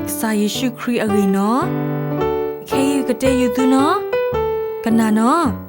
ကစၢ်ယ့ၣ်ၡူးခရံာ်အဂ့ၢ်နီၤ. ခဲအံၤကတဲယုာ်သုနီၤ, ကနၣ်နီၤ.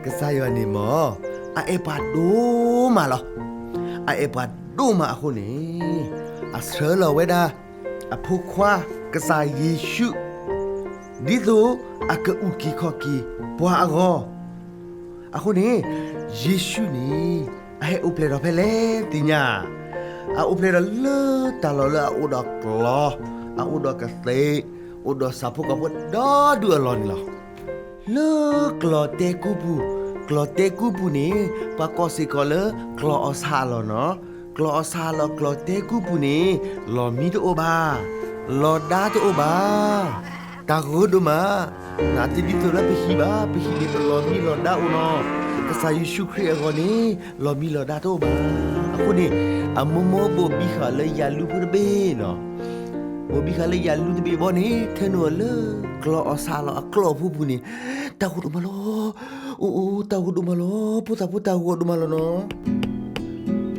ကစၢ်ယွၤန့ၣ်မ့ၢ် အအဲၣ်ပှၤဒိၣ်မးလီၤ. အအဲၣ်ပှၤဒိၣ်မးအဃိန့ၣ်, အဆှၢလီၤဝဲဒၣ် အဖိခွါကစၢ်ယ့ၣ်ၡူး ဒ်သိးအကအုၣ်က့ၤခီၣ်က့ၤပှၤအဂီၢ်. အဃိန့ၣ် ယ့ၣ်ၡူးန့ၣ် အဟဲအိၣ်ဖျဲၣ်ထီၣ်ဖဲလဲၣ်သ့ၣ်ညါ, အအိၣ်ဖျဲၣ်ထီၣ်လၢတၢ်လီၢ်လၢအအိၣ်ဒီးကျီ, အအိၣ်ဒီးကသ့း, အိၣ်ဒီးဆၣ်ဖိကီၢ်ဖိဒီဒူၣ်အလီၢ်န့ၣ်လီၤ. လၢကျီၢ်တဲကူပူၤ, ကျီၢ်တဲကူပူၤန့ၣ် ပှၤကိးစ့ၢ်ကီးလၢကျီၢ်အီၣ်ဆၣ်အလီၢ်နီၤ. ကျီၢ်အီၣ်ဆၣ်အလီၢ် ကျီၢ်တဲကူပူၤန့ၣ် လီၢ်မံတအိၣ်ဘၣ်, လီၤဒါတအိၣ်ဘၣ်, တၢ်ဂိၤဒိၣ်မး. နတဒ်သိးလၢပဟံၣ်ဘၣ်, ပဟံၣ်န့ၣ်ပလီၢ်မံလီၤဒါအိၣ်နီၤ. ကစၢ်ယ့ၣ်ၡူးခရံာ်အဂီၢ်န့ၣ် လီၢ်မံလီၤဒါတအိၣ်ဘၣ်. အဃိန့ၣ် အမိၢ်မိၢ်ဘိၣ်ဘံဃာ်လၢယၤလူၢ်ဖိတဘ့ၣ်နီၤ. ဘိၣ်ဘံဃာ်လၢယၤလူၢ်တဘ့ၣ်ဘီန့ၣ် ထၢနုာ်အီၤလၢကျီၢ်အီၣ်ဆၣ်အလီၢ်အကျီၢ်အဖိပူၤန့ၣ်, တၢ်ဂိၤဒိၣ်မးလီၤ. အိၣ်အိၣ် တၢ်ဂိၤဒိၣ်မးလီၤ. ဖိသၣ်ဖိတၢ်ဂိၤဒိၣ်မးလီၤနီၤ.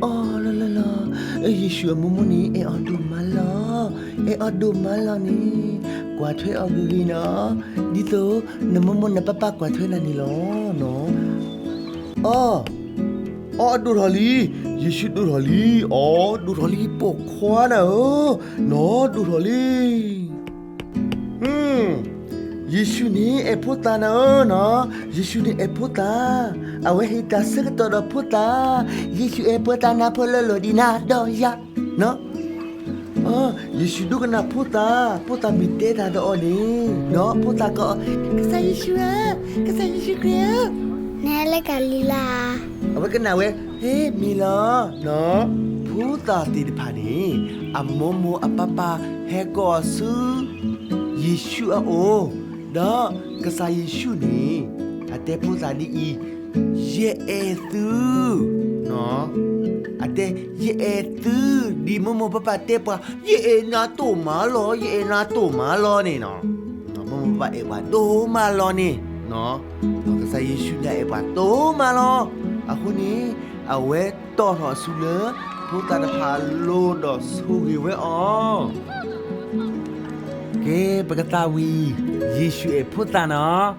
အီလီၤလီၤလီၤ, ယ့ၣ်ၡူးအမိၢ်မိၢ်န့ၣ် အဲၣ်အီၤဒိၣ်မးလီၤ. အဲၣ်အီၤဒိၣ်မးလီၤန့ၣ်, ကွၢ်ထွဲအီၤဂ့ၤဂ့ၤနီၤ, ဒ်သိးနမိၢ်မိၢ်နပၢ်ပၢ်ကွၢ်ထွဲနၤန့ၣ်လီၤနီၤ. အီ အီ အဒိၣ်ထီၣ်လံ, ယ့ၣ်ၡူးဒိၣ်ထီၣ်လံ, အီ ဒိၣ်ထီၣ်လံ ပိာ်ခွါနၤဧၢ, နီၤဒိၣ်ထီၣ်လံ. ယ့ၣ်ၡူးန့ၣ်အဲၣ်ဖိသၣ်နၤဧၢနီၤ, ယ့ၣ်ၡူးန့ၣ်အဲၣ်ဖိသၣ်, အဝဲဟ့ၣ်တၢ်ဆၢကတီၢ်ဒီးဖိသၣ်, ယ့ၣ်ၡူးအဲၣ်ဖိသၣ်နၤဖိလၢလီၢ်ဒံးနၤဒီးယၤနီၤ. ယ့ၣ်ၡူးဒိကနၣ်ဖိသၣ်, ဖိသၣ်မ့ၢ်တဲတၢ်ဒီးအီၤန့ၣ်, ဒီးဖိသၣ်ကအီၣ်, ကစၢ်ယ့ၣ်ၡူးဧၢ, ကစၢ်ယ့ၣ်ၡူးခရံာ်ဧၢ, နဟဲလၢကၤလံၤလါဧါ. အဝဲကနၣ်ဝဲ, ဟ့ မ့ၢ်လီၤနီၤ. ဖိသၣ်သ့ၣ်တဖၣ်န့ၣ် အမိၢ်မိၢ်အပၢ်ပၢ်ဟဲကိးအီၤဆူ ယ့ၣ်ၡူးအအိၣ်, ဒီးကစၢ်ယ့ၣ်ၡူးန့ၣ် အတဲဖိသၣ်ဒ်အံၤ, ယအဲၣ်သု, အတဲ, ယအဲၣ်သု, ဒ်မိၢ်မိၢ်ပၢ်ပၢ်တဲပှၤ, ယအဲၣ်နၤဒိၣ်မးလီၤ, ယအဲၣ်နၤဒိၣ်မးလီၤန့ၣ်နီၤ. မိၢ်မိၢ်ပၢ်ပၢ်အဲၣ်ပှၤဒိၣ်မးလီၤန့ၣ်, ကစၢ်ယ့ၣ်ၡူးန့ၣ်အဲၣ်ပှၤဒိၣ်မးလီၤ. အဃိန့ၣ် အဝဲတီၢ်ထီၣ်အစုလၢ ဖိသၣ်တဖၣ်အလိၤဒီးဆိၣ်ဂ့ၤဝဲအီၤ. ကဲ, ပကသးဝံၣ်, ယ့ၣ်ၡူးအဲၣ်ဖိသၣ်နီၤ.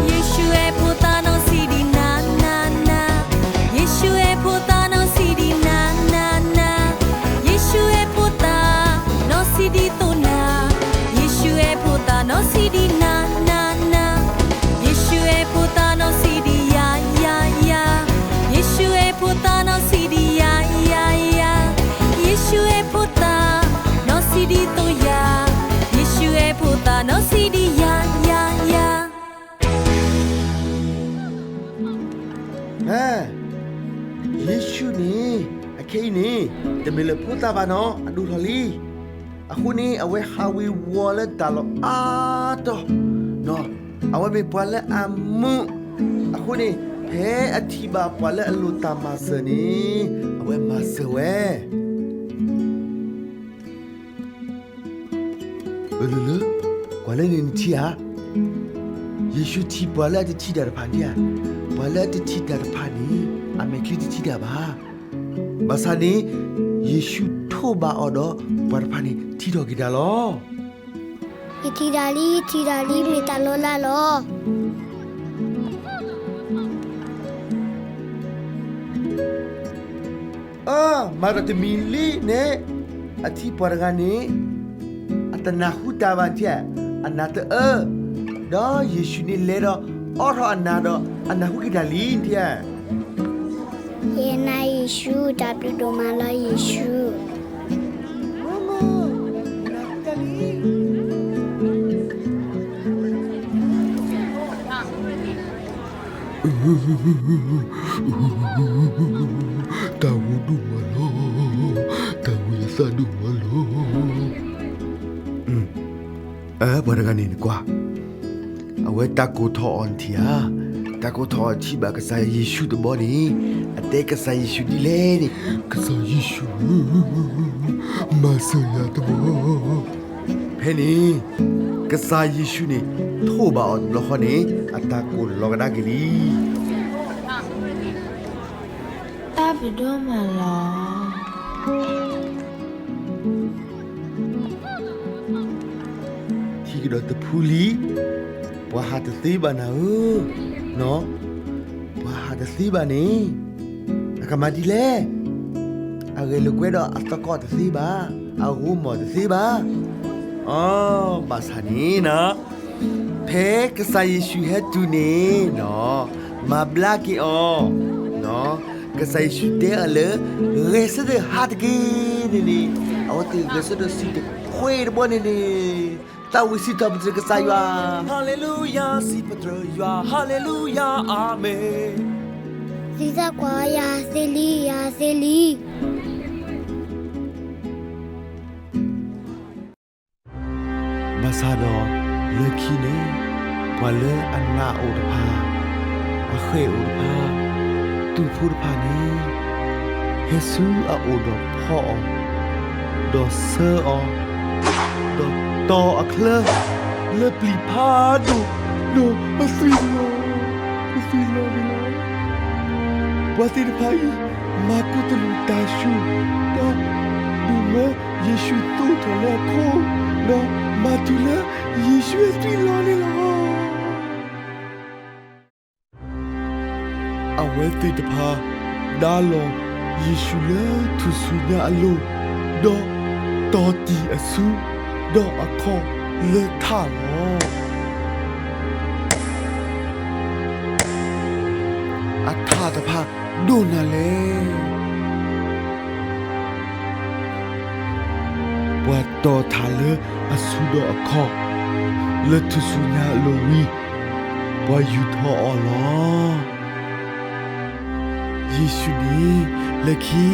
ယ့ၣ်ၡူးအဲၣ်ဖိသၣ်နီၢ်စံးဒ်နၤနၤနၤ, ယ့ၣ်ၡူးအဲၣ်ဖိသၣ်နီၢ်စံးဒ်နၤနၤနၤ, ယ့ၣ်ၡူးအဲၣ်ဖိသၣ်နီၢ်စံးဒ်သိးနၤ, ယ့ၣ်ၡူးအဲၣ်ဖိသၣ်နီၢ်စံးဒ်နၤနၤနၤ, ယ့ၣ်ၡူးအဲၣ်ဖိသၣ်နီၢ်စံးဒ်ယၤယၤယၤ, ယ့ၣ်ၡူးအဲၣ်ဖိသၣ်နီၢ်စံးဒ်ယၤယၤယၤ, ယ့ၣ်ၡူးအဲၣ်ဖိသၣ်နီၢ်စံးဒ်သိးယၤ, ယ့ၣ်ၡူးအဲၣ်ဖိသၣ်နီၢ်စံးဒ်ယၤယၤယၤ. ယ့ၣ်ၡူးန့ၣ် အခဲအံၤန့ၣ် တမ့ၢ်လၢဖိသၣ်ဘၣ်နီၤ, အဒိၣ်ထီၣ်လံ. အဃိန့ၣ် အဝဲဟးဝ့ၤဝီၤလၢတၢ်လီၢ်အါတီၢ်, အဝဲမ့ၢ်ပှၤလၢအမုာ်, အဃိန့ၣ် ဖဲအထံၣ်ဘၣ်ပှၤလၢအလိၣ်တၢ်မၤစၢၤန့ၣ် အဝဲမၤစၢၤဝဲ. လၢလၢလၢ, ကွၢ်လၢန့ၣ်နထံၣ်ဧါ. ယ့ၣ်ၡူးထံၣ်ပှၤလၢအတထံၣ်တၢ်တဖၣ်န့ၣ်ဧါ. ပှၤလၢအတထံၣ်တၢ်တဖၣ်န့ၣ် အမဲာ်ချံတထံၣ်တၢ်ဘၣ်. ဘၣ်ဆၣ်န့ၣ် ယ့ၣ်ၡူးထိးဘၣ်အီၤဒီး ပှၤတဖၣ်န့ၣ်ထံၣ်ထီၣ်က့ၤတၢ်လီၤ. ယထံၣ်တၢ်လံ, ယထံၣ်တၢ်လံ, မ့ၢ်တၢ်လီၤလးလီၤ. အၢ, မၤဒီးတမံၤလံန့ၣ် အထံၣ်ပှၤတဂၤန့ၣ် အတနၢ်ဟူတၢ်ဘၣ်ထံၣ်, အနၢ်တအၢ, ဒီးယ့ၣ်ၡူးန့ၣ်လဲၤဒီး အိးထီၣ်အနၢ်ဒီး အနၢ်ဟူက့ၤတၢ်လံထံၣ်. ယနာ်ယ့ၣ်ၡူး, တၢ်ဘျုးဒိၣ်မးလီၤယ့ၣ်ၡူး. တၢ်ဝံဒိၣ်မးလီၤ, တၢ်ဝံအသးဒိၣ်မးလီၤ. အၢ ပှၤတဂၤန့ၣ်နကွၢ်, အဝဲတၢ်ကိးထီၣ်အီၤနထံၣ်ဧါ, တၢ်ကိးထီၣ်အီၤထံၣ်ဘၣ်ကစၢ်ယ့ၣ်ၡူးတဘီန့ၣ်, အတဲကစၢ်ယ့ၣ်ၡူးဒ်လဲၣ်န့ၣ်, ကစၢ်ယ့ၣ်ၡူးဧၢ, မၤစၢၤယၤတဘီ. ဖဲန့ၣ် ကစၢ်ယ့ၣ်ၡူးန့ၣ် ထိၣ်ဘၣ်အီၤတဘျီဃီန့ၣ် အတၢ်ကိၢ်လီၤကဒါက့ၤလံ. တၢ်ဘျုးဒိၣ်မးလီၤ. ထံကဒီးတဖုလံ, ပှၤဟးတသ့ဘၣ်နၤဧၢ, နီၢ်, ပှၤဟးတသ့ဘၣ်န့ၣ် အကမၤဒ်လဲၣ်. အဂဲၤလိာ်ကွဲဒီးအသကိးတသ့ဘၣ်, အဂိၢ်မီၢ်တသ့ဘၣ်. အီ, ဘၣ်ဆၣ်န့ၣ်နီၢ်, ဖဲကစၢ်ယ့ၣ်ၡူးဟဲတုၤန့ၣ်နီၢ်, မၤဘျါက့ၤအီၤ, နီၢ်, ကစၢ်ယ့ၣ်ၡူးတဲအီၤလၢ ဂဲၤဆၢထၢၣ်ဟးတက့ၢ်န့ၣ်န့ၣ်, အဝဲသ့ၣ်ဂဲၤဆၢထၢၣ်စံၣ်တခွ့တဘီန့ၣ်န့ၣ်, သးဝံၣ်စံးထီၣ်ပတြၢၤကစၢ်ယွၤ, ဟၤလ့လူယၤ, စံးပတြၢၤယွၤ, ဟၤလ့လူယၤ, အၤမ့ၣ်. သံသးကွၢ်, ယဟးသ့လံ, ယဟးသ့လံ. ဘၣ်ဆၣ်ဒီး လၢခံန့ၣ် ပှၤလၢအနးအိၣ်တဖၣ်, အဃဲၣ်အိၣ်တဖၣ်, တူၢ်ဖိတဖၣ်န့ၣ် ဟဲဆူအအိၣ်ဒီးဖီအီၤ, ဒီးဆှၢအီၤ, ဒီးတီၤအချၢ လၢပျံၤဖးဒိၣ်, ဒီးအသွံၣ်လီၤ, အသွံၣ်လီၤန့ၣ်လီၤ. ပှၤသ့ၣ်တဖၣ်အံၤ မၤကူတလူၢ်တၢ်ဆူၣ်, ဒီးဒုးမၢယ့ၣ်ၡူးသိးထီၣ်လၢအခိၣ်, ဒီးမၤတုၤလၢယ့ၣ်ၡူးအသွံၣ်လီၤန့ၣ်လီၤ. အဝဲသ့ၣ်တဖၣ် ဒါလီၤယ့ၣ်ၡူးလၢထူၣ်စုညါအလိၤ, ဒီးတီၤတံၢ်အဆူ, ဒီးအခီၣ်လၢထးလီၤ. အထးတဖၣ်ဒိၣ်နၤလဲၣ်. ပှၤတီၤထးလၢအဆူဒီးအခီၣ်, လၢထူၣ်စုညါအလိၤဝံၤ, ပှၤယူာ်ထီၣ်အီၤလီၤ. ယ့ၣ်ၡူးန့ၣ် လၢခံ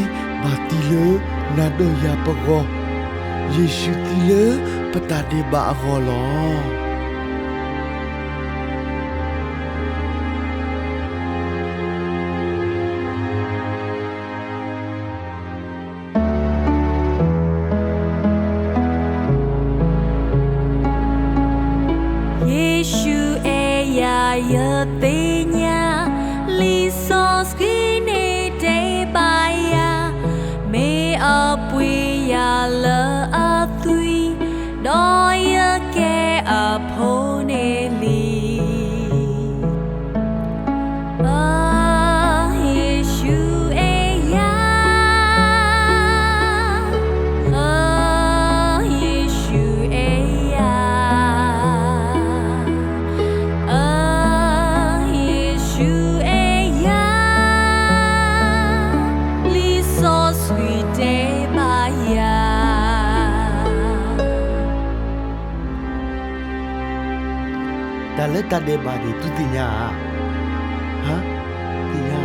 ဘၣ်သံလၢနၤဒီးယၤပဂီၢ်, ယ့ၣ်ၡူးသံလၢပတၢ်ဒဲးဘးအဂီၢ်လီၤ. ယ့ၣ်ၡူးအဲၣ်ယၤယသ့ၣ်ညါ, လံာ်စီဆှံန့ၣ်တဲဘၣ်ယၤ, မ့ၢ်အပှ့ၤယၤလၢအသွံၣ်, ဒီးယကဲအဖိန့ၣ်လံ. အၢ ယ့ၣ်ၡူးအဲၣ်ယၤ, အၢ ယ့ၣ်ၡူးအဲၣ်ယၤ, အၢ ယ့ၣ်ၡူးအဲၣ်ယၤ, လံာ်စီဆှံတဲဘၣ်ယၤ. တၢ်လၢတၢ်ဒဲးဘးန့ၣ် သုသ့ၣ်ညါဧါ, ဟါ, သ့ၣ်ညါ.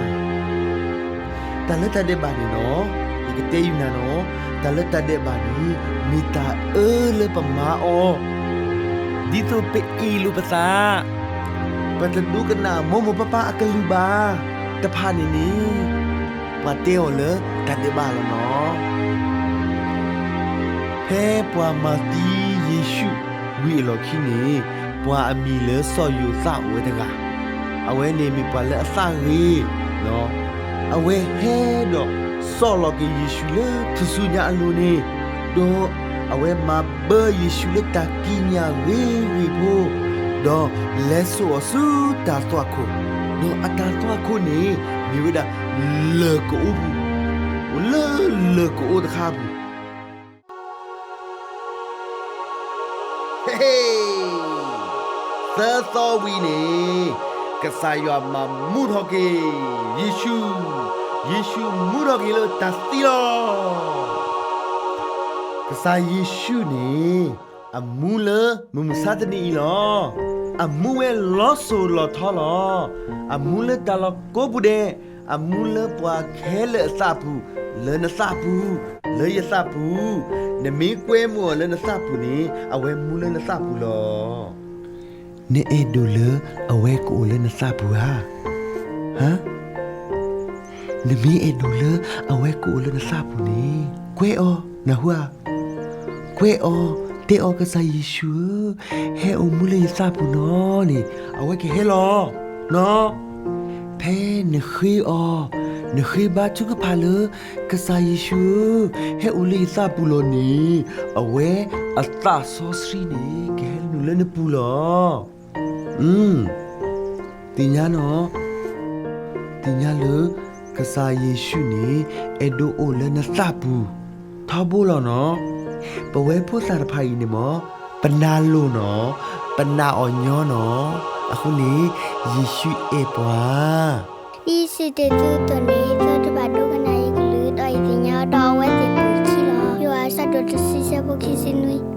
တၢ်လၢတၢ်ဒဲးဘးန့ၣ်နီၢ်, ယကတဲယုာ်နၤနီၢ်, တၢ်လၢတၢ်ဒဲးဘးန့ၣ် မ့ၢ်တၢ်အၢလၢပမၤအီၤ, ဒ်သိးပအ့ၣ်လိာ်ပသး, ပတဒိကနၣ်မိၢ်မိၢ်ပၢ်ပၢ်အကလုၢ်ဘၣ်တဖၣ်န့ၣ်န့ၣ်, ပှၤတဲအီၤလၢတၢ်ဒဲးဘးလီၤနီၢ်. ဖဲပှၤမၤသံယ့ၣ်ၡူးဝံၤအလီၢ်ခံန့ၣ်, ပှၤအမံၤလၢစီၤယိၤသးအိၣ်ဝဲတဂၤ, အဝဲန့ၣ်မ့ၢ်ပှၤလၢအသးဂ့ၤ, အဝဲဟဲဒီးစိာ်လီၤက့ၤယ့ၣ်ၡူးလၢထူၣ်စုညါအလိၤန့ၣ်, ဒီးအဝဲမၤဘၢယ့ၣ်ၡူးလၢတၢ်ကံးညာ်ဂ့ၤဂ့ၤဖိ, ဒီးလဲၤစိာ်အီၤဆူတၢ်သွၣ်ခိၣ်, ဒီးအတၢ်သွၣ်ခိၣ်န့ၣ် မ့ၢ်ဝဲဒၣ်လၢၢ်ကအိပူၤ, အိၣ်လၢလၢၢ်ကအိတခါအပူၤ သၢသီဝံၤန့ၣ်, ကစၢ်ယွၤမၤမူထီၣ်က့ၤယ့ၣ်ၡူး, ယ့ၣ်ၡူးမူထီၣ်က့ၤလၢတၢ်သံလီၤ. ကစၢ်ယ့ၣ်ၡူးန့ၣ် အမူလၢမုၢ်မဆါတနံၤအံၤလီၤ. အမူဝဲလီၤစိၤလီၤထီလီၤ. အမူလၢတၢ်လီၢ်ကိးပူၤဒဲး, အမူလၢပှၤခဲလၢာ်အသးပူၤ, လၢနသးပူၤ, လၢယသးပူၤ, နမ့ၢ်ကွဲမုာ်အီၤလၢနသးပူၤန့ၣ် အဝဲမူလၢနသးပူၤလီၤ. နအဲၣ်ဒိးလၢအဝဲကအိၣ်လၢနသးပူၤဧါ. ဟါ, နမ့ၢ်အဲၣ်ဒိးလၢအဝဲကအိၣ်လၢနသးပူၤန့ၣ် ကွဲးအီၤ, နၢ်ဟူဧါ. ကွဲးအီၤ, တဲအီၤ ကစၢ်ယ့ၣ်ၡူးဧၢ, ဟဲအိၣ်မူလၢယသးပူၤနီၢ်န့ၣ် အဝဲကဟဲလီၤနီၢ်. ဖဲနဃ့အီၤ, နဃ့ဘါထုကဖၣ်လၢ ကစၢ်ယ့ၣ်ၡူးဧၢ, ဟဲအိၣ်လၢယသးပူၤလီၤန့ၣ် အဝဲအသးစီဆှံန့ၣ် ကဟဲနုာ်လၢနပူၤလီၤ. သ့ၣ်ညါနီၢ်, သ့ၣ်ညါလၢ ကစၢ်ယ့ၣ်ၡူးန့ၣ် အဲၣ်ဒိးအိၣ်လၢနသးပူၤ ထီဘိလီၤနီၢ်. ပဝဲဖိသၣ်တဖၣ်အံၤန့ၣ်မ့ၢ် ပနာ်လိာ်နီၢ်, ပနာ်အီၤညီနီၢ်. အဃိန့ၣ် ယ့ၣ်ၡူးအဲၣ်ပှၤ ဒ်ယ့ၣ်ၡူးတဲသုအသိးန့ၣ်, သုတဘၣ်ဒိကနၣ်ယကလုၢ်, ဒီးယသ့ၣ်ညါအီၤဒီးအဝဲသ့ၣ်ပူၤယခံလီၤ. ယိၤဟၣ်အဆၢဒိၣ်တဆံ ဆၢဖိခံဆံနွံ.